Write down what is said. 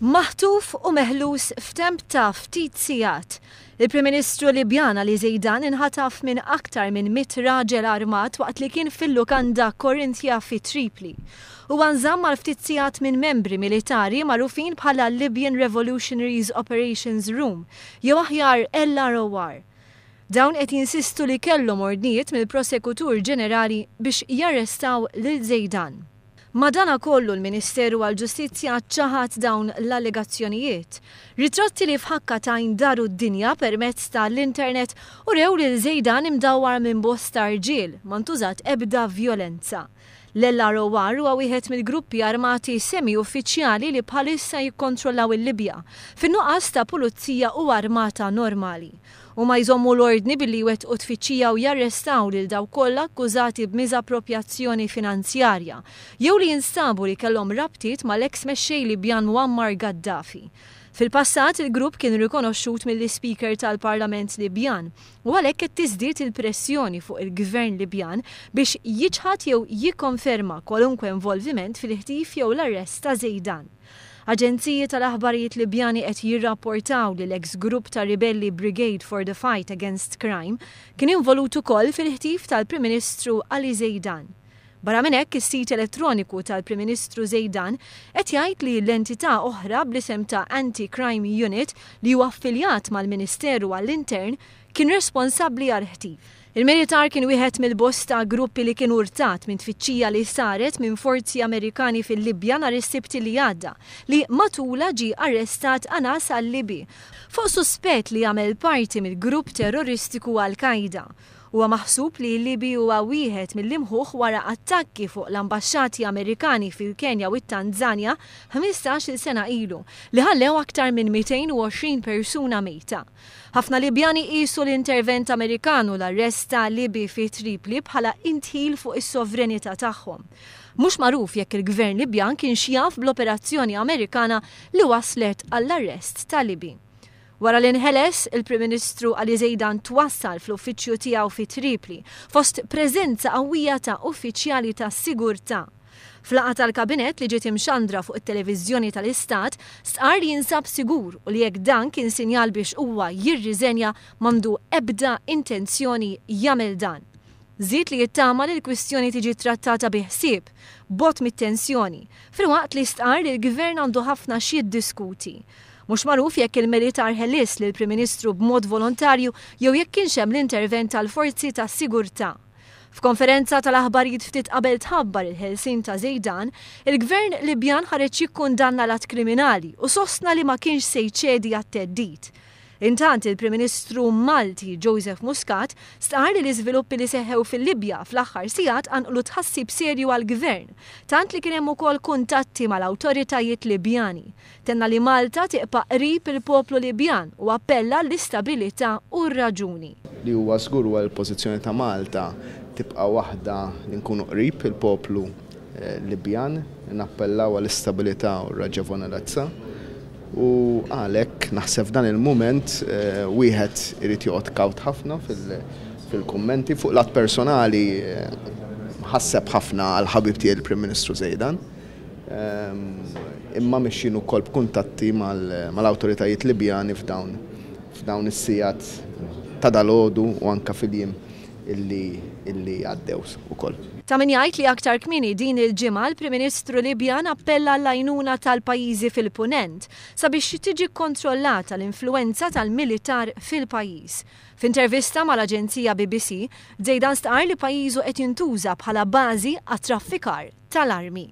Maħtuf u meħlus f'temp ta' ftit sigħat. Il-Prim Ministru Libjan Ali Zeidan inħataf minn aktar minn 100 raġel armat waqt li kien fil-lukanda Corinthia fi Tripli. Huwa nżamm għal ftit sigħat minn membri militari magħrufin bħala Libyan Revolutionaries Operations Room, jew aħjar LROR. Dawn qed jinsistu li kellhom ordnijiet mill-Prosekutur Ġenerali biex jarrestaw lil Zeidan. Madanakollu l-Ministeru għall-Ġustizzja ċaħad dawn l-allegazzjonijiet. Ritratti li f'ħakka t'għajn daru d-dinja permezz ta' l-internet urew lil Zeidan imdawwar minn bosta rġiel, ma ntużat ebda vjolenza. L-LROR huwa wieħed mill-gruppi armati semi-uffiċjali li bħalissa jikkontrollaw il-Libja, fin-nuqqas ta' pulizija u armata normali. Huma jżommu l-ordni billi jwettqu tfittxija u jarrestaw lil dawk kollha akkużati b'miżapproprjazzjoni finanzjarja jew li jinstabu li kellhom rabtiet mal-eks mexxej Libjan Muammar Gaddafi. Fil-passat, il-grupp kien rikonoxxut mill-Ispeaker tal-Parlament Libjan u għalhekk qed tiżdied il-pressjoni fuq il-Gvern Libjan biex jiċħad jew jikkonferma kwalunkwe involviment fil-ħtif jew l-arrest ta' Zeidan. Aġenziji tal-aħbarijiet Libjani qed jirrapportaw li l-eks grupp ta' ribelli Brigade for the Fight Against Crime kien involut ukoll fil-ħtif tal-Prim Ministru Ali Zeidan. Barra minn hekk, is-sit elettroniku tal-Prim Ministru Zeidan qed jgħid li l-entità oħra bl-isem ta' Anti-Crime Unit li huwa affiljat mal-Ministeru għall-Intern kien responsabbli għall-ħtif. Il-militar kien wieħed mill-bosta gruppi li kien urtat minn tfittxija li saret minn forzi Amerikani fil-Libja nhar is-Sibt li għadda, li matulha ġie arrestat Anas al-Libi fuq suspett li jagħmel parti mill-grupp terroristiku Al-Qaida. Huwa maħsub li l-Libi huwa wieħed mill-imħuħ wara attakki fuq l-ambaxxati Amerikani fil-Kenja u t-Tanzanja 15-il sena ilu, li ħallew aktar minn 220 persuna mejta. Ħafna Libjani qiesu l-intervent Amerikan u l-arrest ta' Libi fi Tripli bħala indħil fuq is-sovrenità tagħhom. Mhux magħruf jekk il-Gvern Libjan kienx jaf bl-operazzjoni Amerikana li wasslet għall-arrest ta' Libi. Wara li nħeles, il-Prim Ministru Ali Zeidan twassal fl-uffiċċju tiegħu fi Tripli, fost preżenza qawwija ta' uffiċjali tas-sigurtà. F'laqgħa tal-Kabinett li ġiet imxandra fuq it-televiżjoni tal-Istat, stqarr li jinsab sigur u li jekk dan kien sinjal biex huwa jirriżenja m'għandu ebda intenzjoni jagħmel dan. Żied li jittama li l-kwistjoni tiġi ttrattata bi ħsieb, bogħod mit-tensjoni, filwaqt li stqarr li l-Gvern għandu ħafna x'jiddiskuti. Mhux magħruf jekk il-militar ħelisx lill-Prim Ministru b'mod volontarju jew jekk kienx hemm l-intervent tal-forzi tas-sigurtà. F'konferenza tal-aħbarijiet ftit qabel tħabbar il-ħelsien ta' Zeidan, il-Gvern Libjan ħareġ jikkundanna l-att kriminali u sostna li ma kienx se jċedi għat-theddid. Intant, il-Prim Ministru Malti Joseph Muscat stqarr li l-iżviluppi li seħħew fil-Libja fl-aħħar sigħat qanqlu tħassib serju għall-Gvern, tant li kien hemm ukoll kuntatti mal-awtoritajiet Libjani. Tenna li Malta tiqpa' qrib il-poplu Libjan u appella għall-istabilità u r-raġuni. Li huwa żgur huwa li l-pożizzjoni ta' Malta tibqa' waħda li nkunu qrib il-poplu Libjan, li nappellaw għall-istabilità u r-raġevonelezza u għalhekk naħseb f'dan il-mument wieħed irid joqgħod kawt ħafna fil-kummenti. Fuq lat personali mħasseb ħafna għall-ħabib tiegħi l-Prim Ministru Zeidan. Imma mixjin ukoll b'kuntatti mal-awtoritajiet Libjani f'dawn f'dawn is-sigħat ta' dalgħodu u anke fil-jiem illi illi għaddew ukoll. Ta' min jgħid li aktar kmieni din il-ġimgħa l-Prim Ministru Libjan appella għall-għajnuna tal-pajjiżi fil-Punent sabiex tiġi kkontrollata l-influwenza tal-militar fil-pajjiż. F'intervista mal-aġenzija BBC, Zeidan stqarr li pajjiżu qed jintuża bħala bażi għat-traffikar tal-armi.